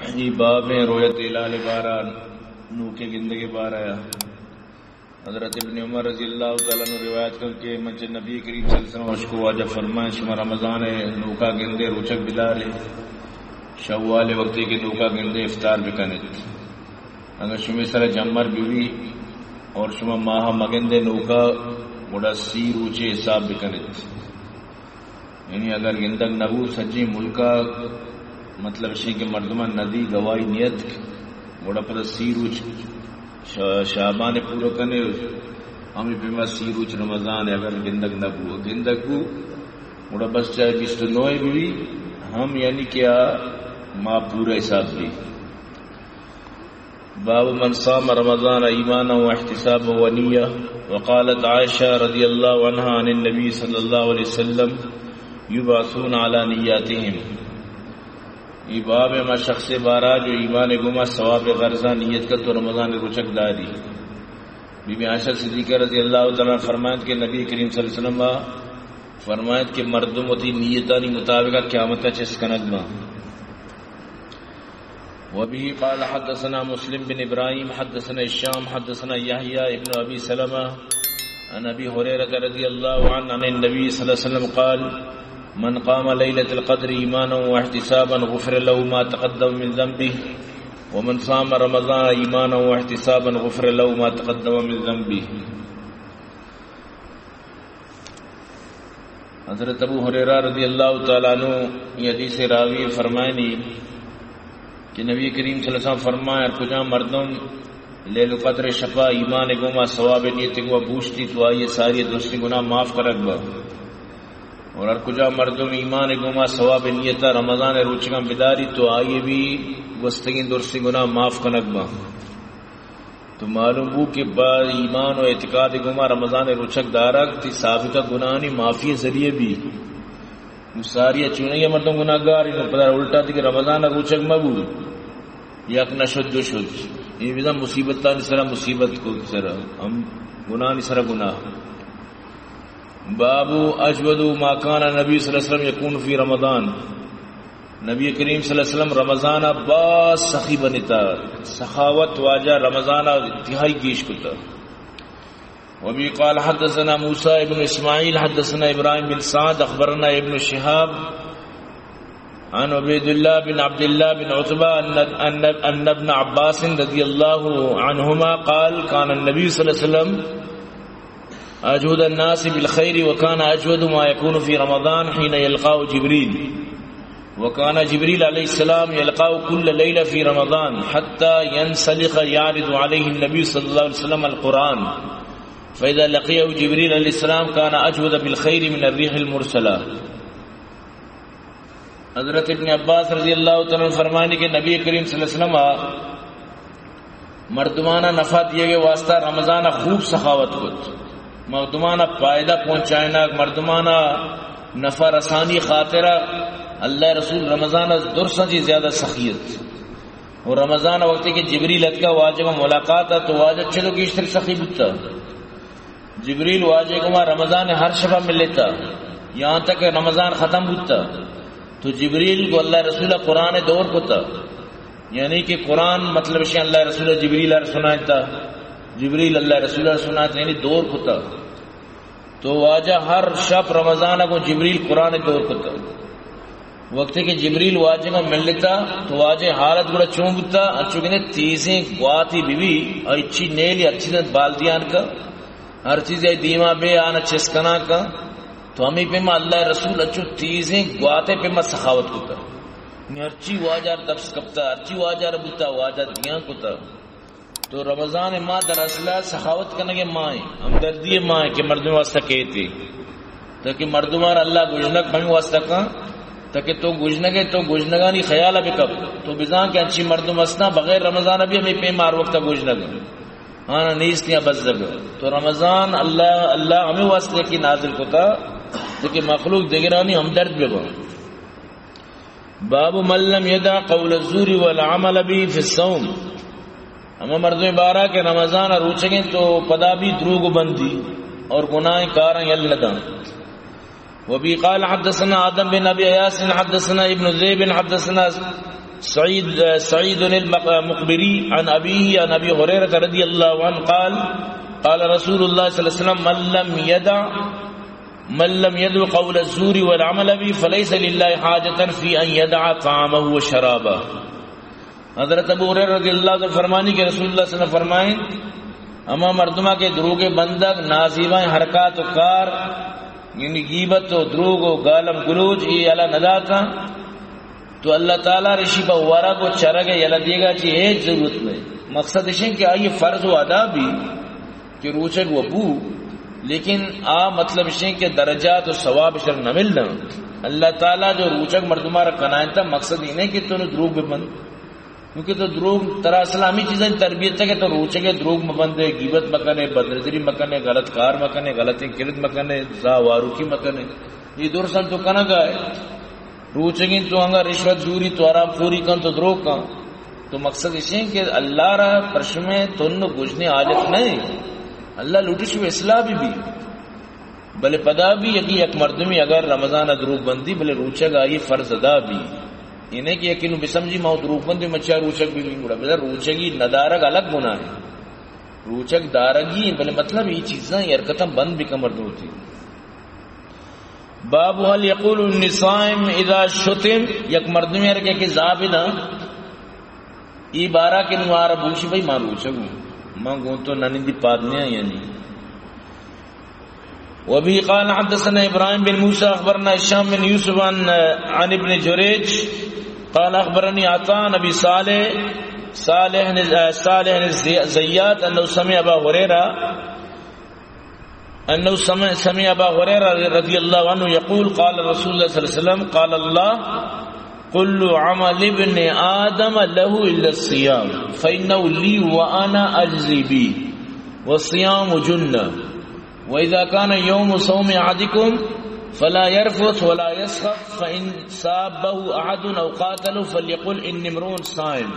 اے باب ءِ رؤیت ہلال ءِ بارہ، نوکیں گندگ ءِ بارہ ءَ۔ حضرت ابن عمر رضی اللہ تعالی عنہ روایت کن کہ من چہ نبی کریم صلی اللہ علیہ وسلم اشکو، واجہ فرمائیں، شما رمضان ءِ نوکا گندے روچگ بدارے، شوال ءِ وقتے کہ نوکا گندے افطار بکنیت۔ اگر شمے سر جمر بی بی اور شما ماہ مگندے نوکا، گڑا سی روچے حساب بکنیت۔ یعنی اگر گندگ نہ بو سجیں ملکا، مطلب اشیں کہ مردمان ندی گواہی نیت، گڑا پدا سی روچ شا-، شعبان پورا کنے، ہمیں پیما سی روچ رمضان اگر گندگ نہ بو، گندگ بو، گڑا بس چاہے بیست و نو بی، ہم یعنی کہ آ ماہ پورا حساب بی۔ باب من صام رمضان ایمانا واحتسابا ونیہ، وقالت عائشہ رضی اللہ عنہا عن النبی صلی اللہ علیہ وسلم، یبعثون علی نیاتہم۔ اے باب ءَ ما شخص بارہ جو ایمان گوما ثواب غرضا نیت کت و رمضان روچگ داری۔ بی بی عائشہ صدیقہ رضی اللہ تعالی عنہا فرمائیت کہ نبی کریم صلی اللہ علیہ وسلم فرمائیت کہ مردم وتی نیتانی مطابق قیامت چست کنگ باں۔ وبه قال حدثنا مسلم بن إبراهيم حدثنا هشام حدثنا يحيى ابن أبي سلمة عن أبي هريرة رضي الله عنه عن النبي صلى الله عليه وسلم قال: من قام ليلة القدر إيمانا واحتسابا غفر له ما تقدم من ذنبه، ومن صام رمضان إيمانا واحتسابا غفر له ما تقدم من ذنبه. حضرت ابو ہریرہ رضی اللہ تعالی عنہ اے حدیث ءِ راوی فرمائنی کہ نبی کریم صلی اللہ علیہ وسلم فرمائے، ہر کجام مردم لیلۃ القدر شپا ایمان گوما ثواب نیت گوما بوشتی تو آئی ساری درستیں گناہ معاف کنگ با۔ اور ہر کجام مردم ایمان گوما ثواب نیتا رمضان روچگاں بداری تو آئی بھی گوستگیں درستیں گناہ معاف کنگ با۔ تو معلوم بو کہ با ایمان و اعتقاد گوما رمضان روچگ دارگ تی سابقہ گناہانی معافی ذریعہ بی۔ نو ساری چونی مردم گناہگار، نو پدا الٹا تی کہ رمضان روچگ مبو، یک نشد دو شد، اے بزن مصیبتانی سرا مصیبت کو سرا ہم گناہانی سرا گناہ۔ باب اجود ما کان نبی صلی اللہ علیہ وسلم یکون فی رمضان۔ نبی کریم صلی اللہ علیہ وسلم رمضان باز سخی بنتا، سخاوت واجہ رمضان انتہائی گیش کتا۔ وبه قال حدثنا موسى بن إسماعيل حدثنا إبراهيم بن سعد أخبرنا ابن شهاب عن عبيد الله بن عبد الله بن عتبة أن، أن، أن ابن عباس رضي الله عنهما قال: كان النبي صلى الله عليه وسلم أجود الناس بالخير، وكان أجود ما يكون في رمضان حين يلقاه جبريل، وكان جبريل عليه السلام يلقاه كل ليلة في رمضان حتى ينسلخ يعرض عليه النبي صلى الله عليه وسلم القرآن، فإذا لقيه جبريل عليه السلام كان أجود بالخير من الريح المرسلة. حضرت ابن عباس رضی اللہ تعالی عنہ فرمانی کہ نبی کریم صلی اللہ علیہ وسلم مردمانا نفع دیگ واسطہ رمضان خوب سخاوت کت، مردمانا فائدہ پہنچائنگ، مردمانا نفع رسانی خاطر اللہ رسول رمضان درساں چی زیادہ سخیت۔ و رمضان وقتی کہ جبریل اتکا واجہ ملاقات تو واجہ چلو گیشتر سخی بوتا۔ جبریل واجہ گوما رمضان ہر شپا ملتا، یہاں تک کہ رمضان ختم بوتا تو جبریل گو اللہ رسول قرآن دور کتا، یعنی کہ قرآن مطلب شے اللہ رسول جبریل ار سنائتا، جبریل اللہ رسول ار سنائتا، یعنی دور کتا۔ تو واجہ ہر شپ رمضان گو جبریل قرآن دور کتا۔ وقتی کہ جبریل واجہ ما ملتا تو واجہ حالت گڑا چون بوتا، انچو کہ تیزیں گواتی بی بی، اچی نیلی ہر چیز بالدیان کا، ہر چیز ای دیما بے آنا چسکنا کا۔ تو ہمیں پیما اللہ رسول اچو تیزیں گواتے پیما سخاوت کتا۔ ہرچی واجہ دبس کپتا، ہرچی واجہ بوتا، واجہ دیان کتا۔ تو رمضان ماہ در اصل سخاوت کنگ ماہ، ہمدردی ماہ کہ مردم واسطہ کہتے، تاکہ مردمان اللہ گژنگ ہمیں واسطہ کن، تاکہ تو گژنگے تو گژنگانی خیال بکپ، تو بزان کہ انچی مردم ہستاں بغیر رمضان بھی ہمیں پیم ہر وقت گژنگ، ہاں نیست یا بزگ۔ تو رمضان اللہ، اللہ ہمیں واسطہ کی نازل کتا، تاکہ مخلوق دگرانی ہمدرد ببن۔ باب من لم يدع قول الزور والعمل به في الصوم۔ ہما مردم بارہ کہ رمضان روچگیں تو پدا بھی دروگ بندی اور گناہ کاراں یل نداں۔ وبه قال حدثنا آدم بن أبي إياس حدثنا ابن ذئب حدثنا سعيد، سعيد المقبري عن أبيه عن أبي هريرة رضي الله عنه قال: قال رسول الله صلى الله عليه وسلم: من لم يدع، من لم يدع قول الزور والعمل به فليس لله حاجة في أن يدع طعامه وشرابه. حضرت ابو ہریرہ رضی اللہ عنہ فرمانی کہ رسول اللہ صلی اللہ علیہ وسلم فرمائیں: ہما مردمہ کہ دروگ بندگ، نازیبائیں حرکات و کار، یعنی غیبت و دروگ و گالم گلوچ، یہ یلہ نداتا، تو اللہ تعالی رشی پہ ورگ و چرگ یلہ دیگا چی ہیچ ضرورت نہیں۔ مقصد اشیں کہ آئی فرض و ادا بھی کہ روچگ و بو، لیکن آ مطلب اشیں کہ درجات و ثواب اشر نہ ملنا۔ اللہ تعالی جو روچگ مردمہ را کنائنتا، مقصد یہ نہیں کہ تو نو دروگ ببند، کیونکہ تو دروگ ترا اصل ہمیں چیزیں تربیت ہے کہ تو روچگے دروگ مبندے، غیبت مکنے، بدنظری مکنے، غلط کار مکنے، غلطیں کرد مکنے، زا واروکی مکنے۔ یہ درسن تو کنگا ہے۔ روچگیں تو انگا رشوت زوری تو حرام خوری کن تو دروگ کن۔ تو مقصد اشیں کہ اللہ را پرشمے تن و گژنے حاجت نہیں۔ اللہ لوٹش و اصلاح بھی بھی۔ بلے پدا بھی یکی یک مردمی اگر رمضان ء دروگ بندی، بلے روچگ آئی فرض ادا بھی۔ یہ نہیں کہ یکی نو بسمجھی ما دروگ بندی، مچا روچگ بھی بھی گڑا۔ بلے روچگی ندارگ الگ گناہ ہے۔ روچگ دارگی ہیں، بلے مطلب یہ چیزاں، یہ حرکتاں بند بکن مردم ہوتی۔ باب هل يقول إني صائم إذا شتم، یک مردمی ہر کہ زابداں، ای بارہ کہ نوار بوشی بھئی ما روچگ ہوں، ما گون تو ننندی پاد نیا یعنی۔ وبه قال حدثنا إبراهيم بن موسى أخبرنا هشام بن يوسف عن، عن ابن جريج قال أخبرني عطاء عن أبي صالح، صالح بن، صالح بن الزيات أنه سمع أبا هريرة، أنه سمع، سمع أبا هريرة رضي الله عنه يقول قال رسول الله صلى الله عليه وسلم قال الله كل عمل ابن آدم له إلا الصيام فإنه لي وأنا أجزي به والصيام جنة. وإذا كان يوم صوم أحدكم فلا يرفث ولا يصخب، فإن سابه أحد أو قاتله فليقل إني امرؤ صائم.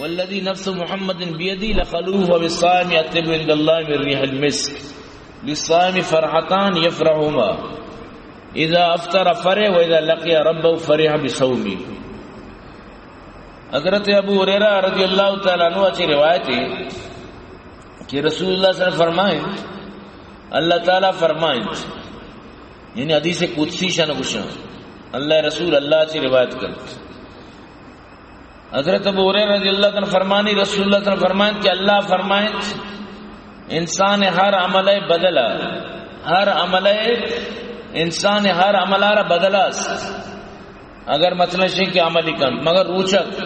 والذي نفس محمد بيده لخلوف فم الصائم أطيب عند الله من ريح المسك. للصائم فرحتان يفرحهما. إذا أفطر فرح، وإذا لقي ربه فرح بصومه. حضرت ابو ہریرہ رضی اللہ تعالی عنہ چی روایت ہے کہ رسول اللہ صلی اللہ علیہ وسلم فرمائیں، اللہ تعالی فرمائیں، یعنی حدیث قدسی شان گوشاں، اللہ رسول اللہ چی روایت کرت۔ حضرت ابو ہریرہ رضی اللہ تعالی عنہ فرمانی، رسول اللہ تعالی فرمائیں کہ اللہ فرمائیں، انسان ہر عمل بدلہ، ہر عمل، انسان ہر عمل را بدلہ است۔ اگر مثلاً شے کہ عملی کن، مگر روچک،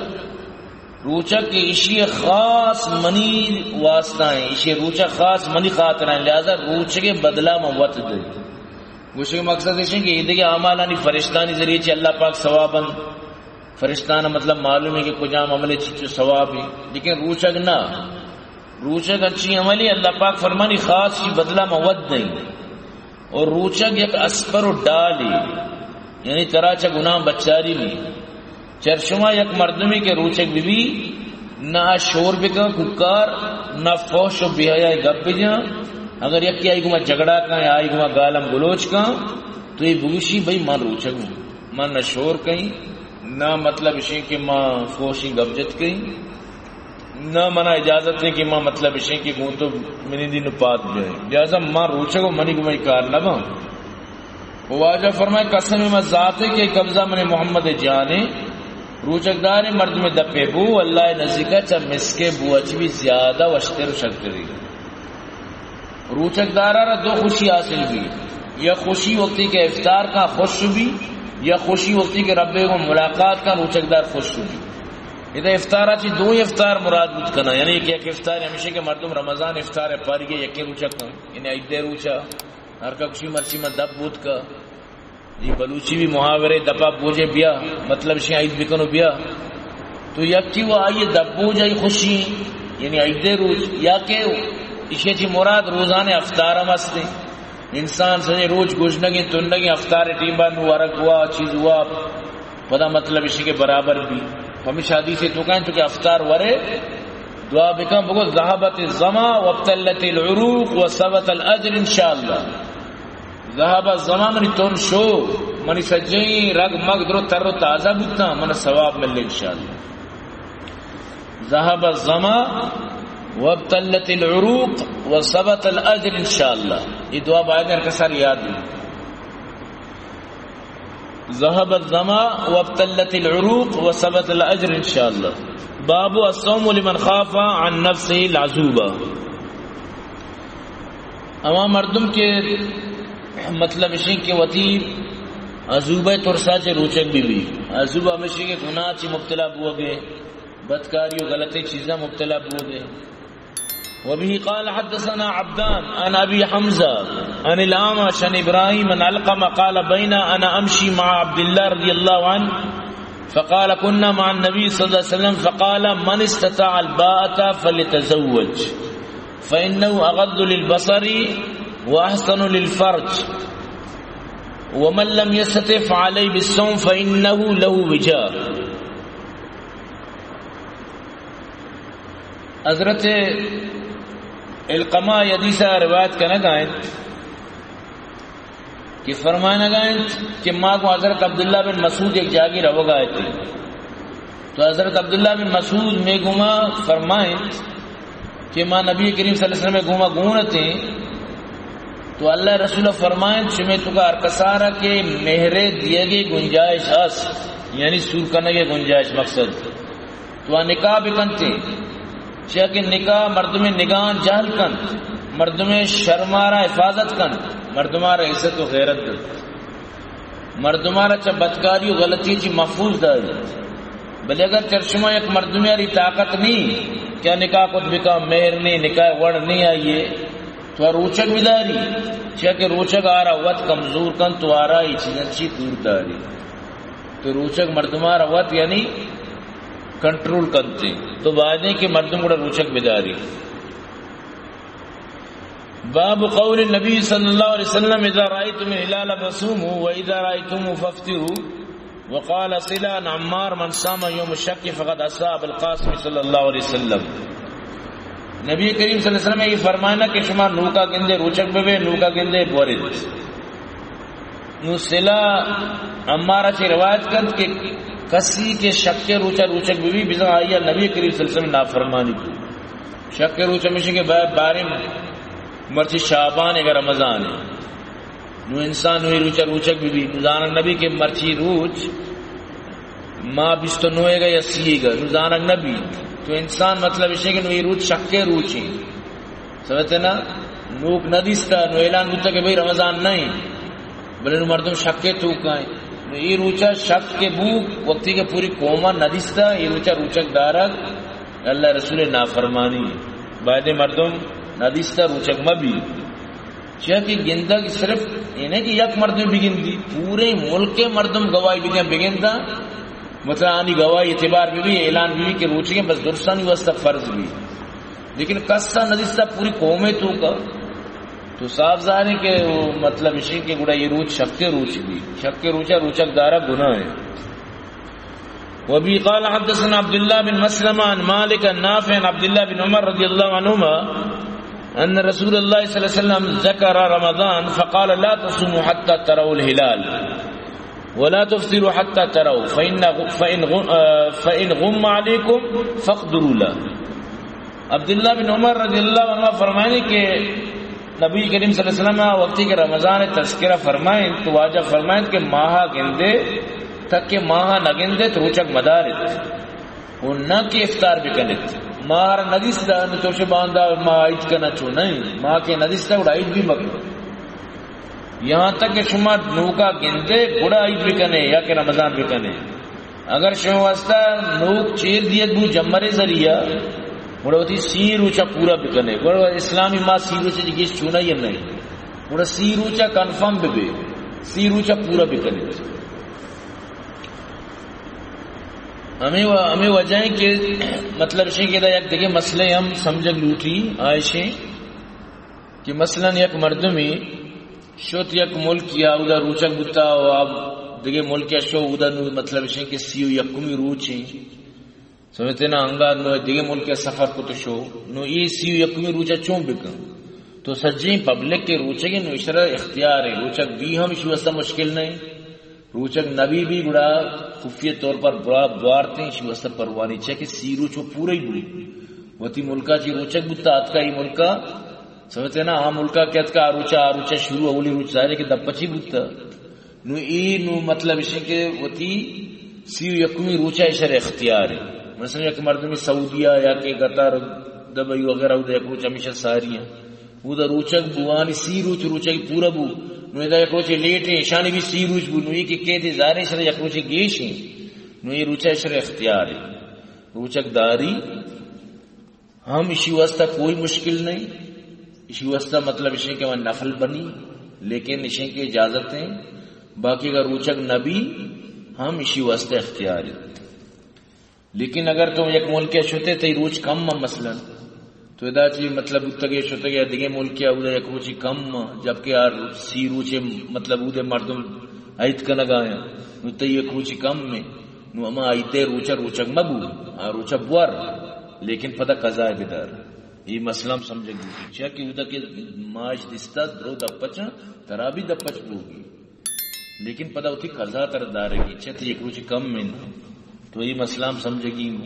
روچک کہ اشی خاص منی واسطہ ہیں، اشی روچک خاص منی خاطر ہیں، لہذا روچک بدلہ من وت دے۔ گوشے مقصد اشی کہ یہ دیگه اعمالانی فرشتانی ذریعے چی اللہ پاک ثوابن، فرشتان مطلب معلوم ہے کہ کجام عمل چی چو ثواب ہے، لیکن روچک نہ۔ روچگ انچی عملی اللہ پاک فرمانی خاص چی بدلہ ما وت دیں۔ اور روچگ یک اسپر و ڈالی، یعنی ترا چہ گناہ بچاری بھی۔ چر شما یک مردمی کہ روچگ بی بی، نہ شور بکن کوکار، نہ فحش و بے حیائی گپ بجن۔ اگر یکی آئی گما جھگڑا کن یا آئی گما گالم گلوچ کن، تو یہ بگوشی بھئی من روچگ ہوں، من نہ شور کہیں، نہ مطلب اشیں کہ ما فحشیں گپ جت کہیں، نہ منا اجازت ہے کہ ما مطلب اشیں کہ گوں تو منی دین پاد جائے۔ لہذا ما روچگ و منی گمئی کار نہ باں۔ و واجہ فرمائے، قسم ما ذاتے کہ قبضہ من محمد جانے، روچگ دارے مردم دپے بو، اللہ نزدیکا چا مسکے بو اچ بھی زیادہ وشتر و شرتری۔ روچگ دارا را دو خوشی حاصل بی، یا خوشی وقتی کہ افطار کا خوش بی، یا خوشی وقتی کہ رب کو ملاقات کا روچگ دار خوش بی۔ ادا افطارا چی دو افطار مراد بوت کنا، یعنی کہ یک افطار ہمیشہ کہ مردم رمضان افطار پاری یکے روچا کن، یعنی عید روچا، ہر کا خوشی مرچی ما دپ بوت کا۔ یہ بلوچی بھی محاورے، دپا بوجے بیا، مطلب شی عید بکنو بیا۔ تو یکی و آئی دپ بوج آئی خوشی، یعنی عید روچ، یا کہ اشی چی مراد روزانے افطار ہم ہستے۔ انسان سجے روچ گژنگیں تنگیں افطار ٹیم با نو ورگ ہوا، چیز ہوا، پدا مطلب اشی کہ برابر بی۔ ہمیشہ حدیث تو کہیں تو کہ افطار ورے، دعا بکن بگو، ذهبت الظما وابتلت العروق وثبت الاجر ان شاء الله۔ ذهب الظما منی تن شو، منی سجیں رگ مگ درو تر و تازہ بوتاں، من ثواب ملے انشاءاللہ۔ ذهب الظما وابتلت العروق وثبت الاجر انشاءاللہ۔ یہ دعا باید ہر کسار یاد ہو۔ ذهب الظما وابتلت العروق وثبت الاجر انشاءاللہ۔ باب الصوم لمن خاف عن نفسه العزوبة۔ اما مردم کے مطلب اشیں کہ وتی عزوبہ ترسا چہ روچگ بہ بی۔ عزوبہ ہمیشی کہ گناہ چہ مبتلا بوگے، بدکاری و غلطی چیزاں مبتلا بوگے۔ وبه قال حدثنا عبدان عن أبي حمزة عن الأعمش عن إبراهيم عن علقمة قال بين أنا أمشي مع عبد الله رضي الله عنه فقال كنا مع النبي صلى الله عليه وسلم فقال من استطاع الباءة فليتزوج فإنه أغض للبصر وأحصن للفرج ومن لم يستطع فعليه بالصوم فإنه له وجاء۔ حضرت علقمہ حدیث روایت کنگا انت کہ فرمانگا انت کہ ما گوں حضرت عبداللہ بن مسعود یک جاگے روگا اتیں۔ تو حضرت عبداللہ بن مسعود میں گوما فرمائنت کہ ما نبی کریم صلی اللہ علیہ وسلم گوما گون اتیں۔ تو اللہ رسول فرمائنت، شمے تو کا ہر کسارا کہ مہرے دیگے گنجائش اس، یعنی سور کنگے گنجائش مقصد۔ تو آ نکاح بکنتے، چیا کہ نکاح مردم نگاہ جہل کنت، مردم شرمارا حفاظت کنت، مردمارا عزت و غیرت دنت، مردمارا چہ بدکاری و غلطی چی محفوظ داری۔ بلے اگر چرشما یک مردمے آری طاقت نی کہ نکاح کت بکا، مہر نی، نکاح وڑ نی آئیے، تو آ روچگ بداری، چیا کہ روچگ آرا وت کمزور کنت، تو آرا ای چیزاں چی دور داری۔ تو روچگ مردمارا وت یعنی کنٹرول کنتے، تو بایدیں کہ مردم گڑا روچگ بداری۔ باب قول النبي صلى الله عليه وسلم: إذا رأيتم الهلال فصوموا، وإذا رأيتموه فافطروا. وقال صلة عن عمار: من صام يوم الشك فقد عصى أبا القاسم صلى الله عليه وسلم. نبی کریم صلی اللہ علیہ وسلم یہ فرمانا کہ شما نوکا گندے روچگ ببے، نوکا گندے بورد۔ نو صلہ عمارہ چی روایت کنت کہ کسی کہ شک روچا روچگ ببی، بزاں آیا نبی کریم صلی اللہ علیہ وسلم نافرمانی کو۔ شک روچ ہمیشہ کہ با-، باریں مرچی شعبان اگر رمضان ہے۔ نو انسان نوی روچا روچگ ببی، نو زانگ نبی کہ مرچی روچ ما بیست و نو گا یا سی گا، نو زانگ نبی۔ تو انسان مطلب اشے کہ نو یہ روچ شک روچیں۔ سمجھتے نا؟ نوک نہ دیستا، نو اعلان بوتا کہ بھئی رمضان نہیں، بلے نو مردم شک توکا ہیں۔ نو یہ روچا شک کے بو، وقتی کہ پوری قوما نہ دیستا، یہ روچا روچگ دارگ اللہ رسول نافرمانی۔ باید مردم نہ دیستا روچگ مبی۔ چیا کہ گندگ صرف یہ نہیں کہ یک مردم بگندی، پورے ملک کے مردم گواہی بدیں بگندا، مطلب آنی گواہی اعتبار ببی، اعلان ببی کہ روچگیں بس درسانی واسطہ فرض بی۔ لیکن کسا نہ دیستا پوری قومے توکا، تو صاف ظاہر ہے کہ وہ مطلب اشی کہ گڑا یہ روچ شک روچ بی، شک روچا روچگ دارا گناہ ہے۔ وبه قال حدثنا عبد الله بن مسلمة عن مالك عن نافع عن عبد الله بن عمر رضي الله عنهما أن رسول الله صلى الله عليه وسلم ذكر رمضان فقال: لا تصوموا حتى تروا الهلال ولا تفطروا حتى تروا، فإن غ-، فإن غ-، آه، فإن غم عليكم فاقدروا له. عبداللہ بن عمر رضی اللہ عنہ فرمائنی کہ نبی کریم صلی اللہ علیہ وسلم وقتی کہ رمضان تذکرہ فرمائیں تو واجہ فرمائیں کہ ماہ گندے تک کہ ماہ نہ گندے تو روچگ مدارت و نہ کہ افطار بکنت۔ ماہ را ندیستا نو تو چہ باندا ماہ عید کنا چو نہیں، ماہ کہ ندیستا گڑا عید بھی مکن۔ یہاں تک کہ شما نوکا گندے گڑا عید بکنے یا کہ رمضان بکنے۔ اگر شما واسطہ نوک چیر دیت بو جمرے ذریعہ، گڑا وتی سی روچا پورا بکنے۔ گڑا اسلامی ماہ سی روچا چہ گیش چونا یہ نہیں۔ گڑا سی روچا کنفرم ببے، سی روچا پورا بکنے۔ ہمیں و-، ہمیں وجہ ہے کہ مطلب شے کہ دا یک دگہ مسئلہ ہم سمجھگ لوٹی، آئشیں کہ مثلاً یک مردمی شت یک ملک یا اودا روچگ بوتا و اب دگہ ملک یا شو اودا نو مطلب شے کہ سی و یکمی روچیں۔ سمجھتے نا؟ انگا نو دگہ ملک سفر کو تو شو، نو ای سی و یکمی روچا چون بکن؟ تو سجیں پبلک کے روچگے نو اشرا اختیار ہے، روچگ بھی ہم اشی واسطہ مشکل نہیں۔ روچگ نبی بی گڑا خفیہ طور پر برا بوارتیں، شی واسطہ پروانی چہ کہ سی روچ و پورا ہی بوئی۔ وتی ملکا چی روچگ بوتا، آتکا ای ملکا، سمجھتے نا، آ ملکا کہ آتکا آ روچا، آ روچا شروع، اولی روچ ظاہر ہے کہ دپچی بوتا۔ نو ای نو مطلب اشیں کہ وتی سی و یکمی روچا اشر اختیار ہے۔ مثلاً یک مردمی سعودیہ یا کہ قطر، دبئی وغیرہ، او یک روچ ہمیشہ ساری ہیں۔ اودا روچگ بوانی سی روچ، روچگ پورا بو۔ نو ادا یک روچے لیٹ ہیں، اشانی بھی سی روچ بو۔ نو یہ کہ کہتے ظاہر ہے، اشرا یک روچے گیش ہیں۔ نو یہ روچا اشرا اختیار ہے۔ روچگ داری ہم اشی واسطہ کوئی مشکل نہیں۔ اشی واسطہ مطلب اشیں کہ وہ نفل بنی، لیکن اشیں کہ اجازت ہیں۔ باقی اگر روچگ نبی ہم اشی واسطہ اختیار ہے۔ لیکن اگر تو یک ملک ء شتے، تئی روچ کم ء مثلاً، تو ادا چی مطلب اتگے شتگے دگہ ملک ء، اودا یک روچی کم ء، جبکہ آ سی روچے مطلب اودے مردم عید کنگ آیاں، نو تئی یک روچی کم ء، نو ہما عید ء روچ ء روچگ مہ بو، آ روچ ء بور، لیکن پدا قضا ء بدار۔ یہ مسئلہ ہم سمجھگ بوتی، چیا کہ اودا کہ ماش دستا درو دپچاں، ترا بھی دپچ بوگی۔ لیکن پدا وتی قضا تر دارگی، چت یک روچ کم من، تو یہ مسئلہ ہم سمجھگی۔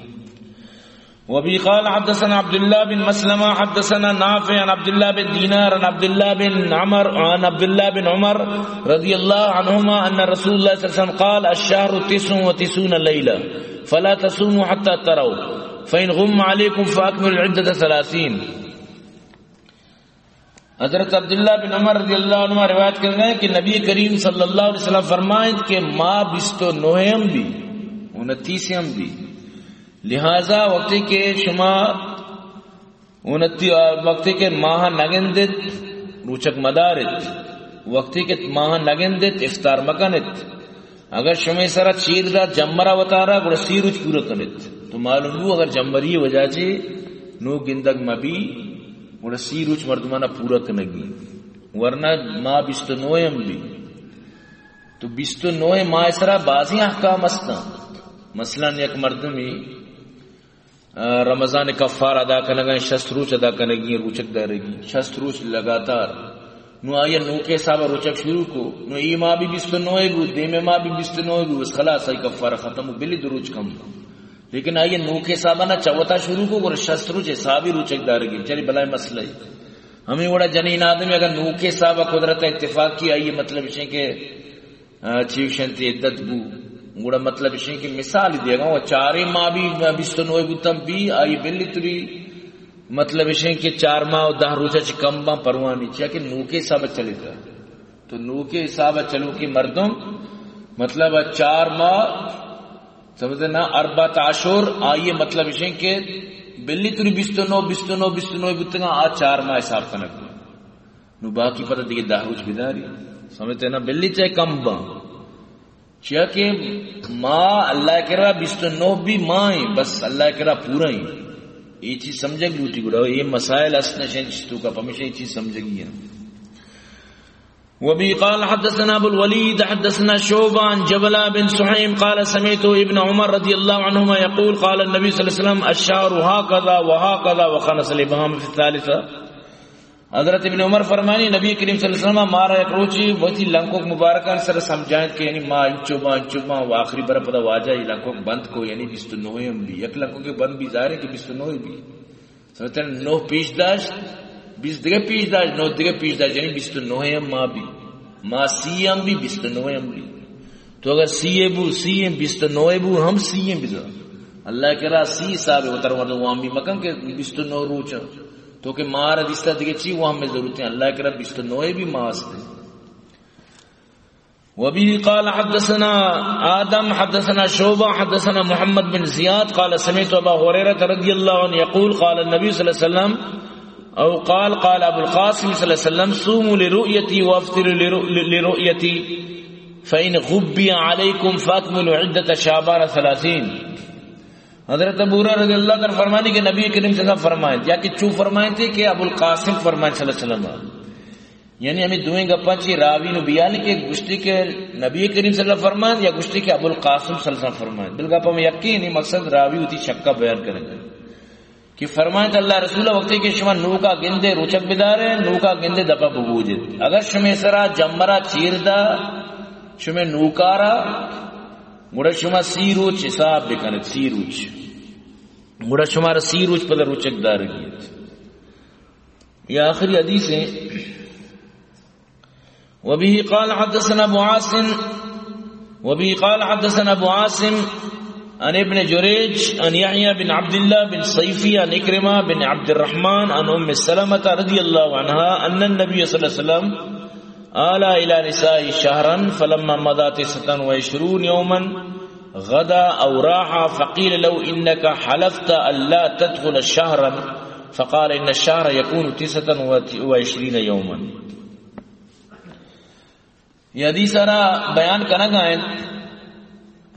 وبه قال حدثنا عبد الله بن مسلمة حدثنا نافع عن عبد الله بن دينار عن عبد الله بن عمر عن عبد الله بن عمر رضي الله عنهما أن رسول الله صلى الله عليه وسلم قال: الشهر تسع وتسعون ليلة، فلا تصوموا حتى تروا، فإن غم عليكم فأكملوا العدة ثلاثين. حضرت عبداللہ بن عمر رضی اللہ عنہ روایت کرنے کہ نبی کریم صلی اللہ علیہ وسلم فرمائیت کہ ماہ بیست و نوہم بی، انتیسم بی، لہذا وقتی کہ شما انتی-، وقتی کہ ماہ نگندت، روچک مدارت، وقتی کہ ماہ نگندت، افطار مکنت۔ اگر شمئے سرا چیر دات جمبرا وتارا، گڑا سی روچ پورا کنت۔ تو معلوم بو اگر جمبری وجہ چے نو گندگ مبی، گڑا سی روچ مردمانا پورا کنگی۔ ورنہ ماہ بیست و نوہم بی۔ تو بیست و نوہ ماہ سرا بازی احکام استاں۔ مثلاً یک مردمی آ، رمضان کفار ادا کنگا، شست روچ ادا کنگی، روچک دارگی، شست روچ لگاتار۔ نو آئی نوکے حساب روچک شروع کو، نو ای ماہ بھی بیست و نوہ بو، دیمے ماہ بھی بیست و نوہ بو، بس خلاص آئی کفار ختم ہو، بلی دو روچ کم۔ لیکن آئی نوکے حساب نہ چوتا شروع کو، گڑا شست روچ حسابی روچک دارگی، چری بلائے مسئلہ ہے۔ ہمیں وڑا جنین آدمی اگر نوکے حساب قدرت اتفاق کی آئی مطلب اشیں کہ آ، چی گوشنتی عدت بو۔ گڑا مطلب اشیں کہ مثال دیگا، و چاریں ماہ بھی بیست و نوہ بوتن بھی، آئی بلی تری مطلب اشیں کہ چار ماہ و دہ روچہ چی کم باں پروانی، چیا کہ نوکے حساب چلیتا۔ تو نوکے حساب چلو کہ مردم مطلب چار ماہ سمجھتے نا، اربعۃ اشہر، آئی مطلب اشیں کہ بلی تری بیست و نوہ، بیست و نوہ، بیست و نوہ بوتگا، آ چار ماہ حساب کنگ۔ نو باقی پتہ دیگہ دہ روچ بداری۔ سمجھتے نا، بلی چاہے کم باں۔ چیا کہ ماہ اللہ کرا بیست و نوہ بھی ماہیں، بس اللہ کرا پورا ہیں۔ یہ چیز سمجھگ لوٹی گڑا، یہ مسائل است نشین چیز تو کا، پمیشہ یہ چیز سمجھگی ہے۔ وبه قال حدثنا أبو الوليد حدثنا شعبة عن جبلة بن سحيم قال سمعت ابن عمر رضي الله عنهما يقول قال النبي صلى الله عليه وسلم: الشهر هكذا وهكذا، وخنس الإبهام في الثالثة. حضرت ابن عمر فرمانی، نبی کریم صلی اللہ علیہ وسلم مارا یک روچی وتی لنکوک مبارکان سر سمجھائیں کہ یعنی ماہ انچو ماہ انچو ماہ و آخری بر پدا واجہ یہ لنکوک بند کو، یعنی بیست و نوہم بی، یک لنکوک بند بی ظاہر ہے کہ بیست و نوہ بی۔ سمجھتے ہیں، نوہ پیش داشت، بیست دیگہ پیش داشت، نوہ دیگہ پیش داشت، یعنی بیست و نوہم ماہ بی، ماہ سیہم بی، بیست و نوہم بی۔ تو اگر سی اے بو، سی اے، بیست و نوہ اے بو، ہم سی اے بزا۔ اللہ کرا سی حساب ہے، وتر مردم وامی مکن کہ بیست و نوہ روچ ہیں۔ تو کہ مار دیستا دیگہ چی وہم میں ضرورت ہے، اللہ کرا بیست و نوہ اے بھی ماہ است ہے۔ وبه قال حدثنا آدم حدثنا شعبة حدثنا محمد بن زياد قال سمعت أبا هريرة رضي الله عنه يقول قال النبي صلى الله عليه وسلم أو قال قال أبو القاسم صلى الله عليه وسلم: صوموا لرؤيتي وأفطروا لرؤ-، لرؤيتي، فإن غبي عليكم فأكملوا عدة شعبان ثلاثين. حضرت ابو ہریرہ رضی اللہ عنہ فرمانی کہ نبی کریم صلی اللہ علیہ وسلم فرمائیں، یا کہ چو فرمائیں تھے کہ ابو القاسم فرمائیں صلی اللہ علیہ وسلم۔ یعنی ہمیں دوئیں گپاں چی راوی نو بیان کہ گشتی کہ نبی کریم صلی اللہ علیہ وسلم فرمائیں یا گشتی کہ ابو القاسم صلی اللہ علیہ وسلم فرمائیں۔ بل گپ ہم یقین ہی مقصد راوی ہوتی شکا بیان کریں۔ کہ فرمائیت اللہ رسول وقتی کہ شما نوکا گندے روچک بدارے، نوکا گندے دپا ببوجت۔ اگر شما سرا جمرا چیر دا، شمئے نوکارا، گڑا شما سی روچ حساب بکنت، سی روچ۔ گڑا شمارا سی روچ پدا روچگ دارگی انت۔ یہ آخری حدیث ہے۔ وبه قال حدثنا أبو عاصم، وبه قال حدثنا أبو عاصم عن ابن جريج عن يحيى بن عبد الله بن صيفي عن عكرمة بن عبد الرحمن عن أم سلمة رضي الله عنها أن النبي صلى الله عليه وسلم آلى إلى نسائه شهرا، فلما مضى تسعة وعشرون يوما غدا أو راح، فقيل له: إنك حلفت ألا تدخل شهرا، فقال: إن الشهر يكون تسعة وعشرين يوما. یہ حدیث را بیان کنگا انت۔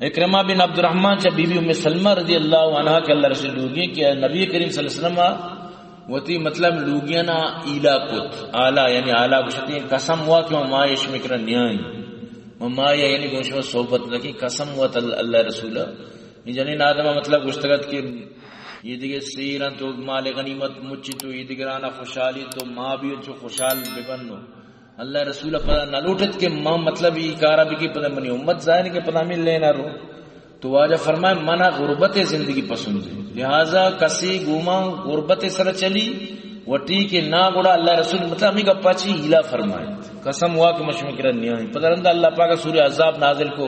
عکرمہ بن عبدالرحمن چہ بی بی ام سلمہ رضی اللہ عنہا کہ اللہ رسول لوگی کہ نبی کریم صلی اللہ علیہ وسلم وتی مطلب لوگیانا ایلا کت۔ آلا یعنی آلا گوشتی قسم ہوا کہ ما اشمکرا نیائیں، ما یعنی گوشما صحبت نکی، قسم ہوا تل اللہ رسول۔ یہ جنین آدم مطلب گوشتگت کہ یہ دیگه سیرن تو مال غنیمت مچی تو یہ دیگرانا خوشحالی تو ما بھی انچو خوشحال ببنو۔ اللہ رسول پدا نہ لوٹت کہ ما مطلب یہ کارا بکی پدا منی امت ظاہر کہ پدا من لینا رو۔ تو واجہ فرمائے منا غربت زندگی پسند ہے، لہذا کسی گوما غربت سر چلی وٹی کہ نا گڑا اللہ رسول مطلب ہمیں گپا چی ایلا فرمائے۔ قسم ہوا کہ مشمکرا نیائیں۔ پدا رند اللہ پاک سورہ عذاب نازل کو،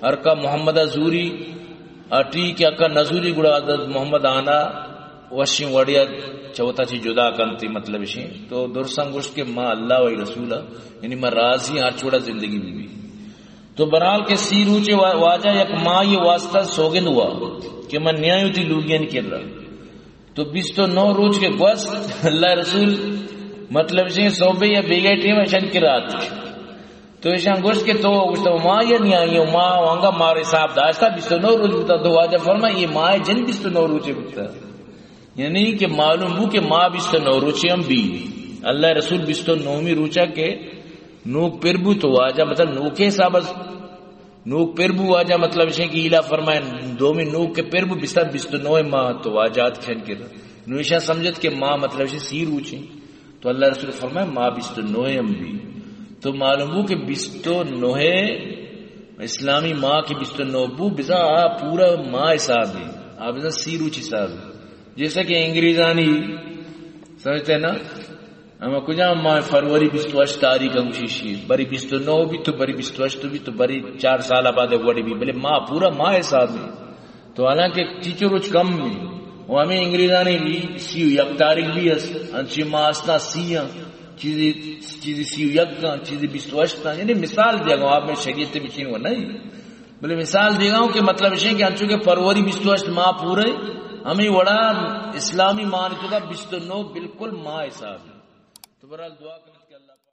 ہر کا محمد زوری اٹی کہ اکا نزوری گڑا حضرت محمد آنا وشیں وڑیا چوتا چی جدا کنتی، مطلب اشیں۔ تو درساں گوشت کہ ما اللہ و رسول، یعنی ما راضی ہر چوڑا زندگی بی بی۔ تو برحال کہ سی روچے وا-، واجہ یک ماہ یہ واسطہ سوگند ہوا کہ من نیایو تی لوگین کر رہا۔ تو بیست و نو روچ کے گوست اللہ رسول، مطلب اشیں صوبے یا بیگے ٹیم اشن کرات۔ تو ایشان گوشت کہ تو گوشت ما یا نیائیں، ما وانگا مار حساب داشتا بیست و نو روچ بوتا۔ تو واجہ فرما یہ ماہ جن بیست و نو روچے بوتا، یعنی کہ معلوم بو کہ ماہ بیست و نو روچے ہم بی۔ اللہ رسول بیست و نومی روچا کہ نوک پر بو تو واجہ مطلب نوکے حساب نوک پر بو واجہ مطلب اشیں کہ ایلا فرمائے دومی نوک کے پر بو بیست، بیست و نو ماہ تو واجہ ات کھین کر۔ نو ایشان سمجھت کہ ماہ مطلب اشیں سی روچے۔ تو اللہ رسول فرمائے، ما بیست و نوے ہم بی۔ تو معلوم بو کہ بیست و نوے اسلامی ماہ کے بیست و نو بو، بزاں آ پورا ماہ حساب ہے، آ بزاں سی روچ حساب ہے۔ جیسا کہ انگریزانی، سمجھتے ہیں نا، ہم کجام ماہ فروری بیست و ہشت تاریخ ہم شیشی، بری بیست و نو بی تو بری بیست و ہشت بی تو بری چار سال بعد وڑی بی، بلے ماہ پورا ماہ حساب ہے۔ تو حالانکہ چیچو روچ کم بی، و ہمیں انگریزانی بی سی و یک تاریخ بی است، انچی ماہ استا سی ہیں، چیزی، چیزی سی و یک ہیں، چیزی بیست و ہشت ہیں، یعنی مثال دیا گا، آپ میں شریعت بچین و نہیں، بلے مثال دیا گا ہوں کہ مطلب اشیں کہ انچو کہ فروری بیست و ہشت ماہ پورے، ہمیں وڑا اسلامی ماہ تو کا بیست و نو بالکل ماہ حساب ہے۔ تو برحال دعا کریں۔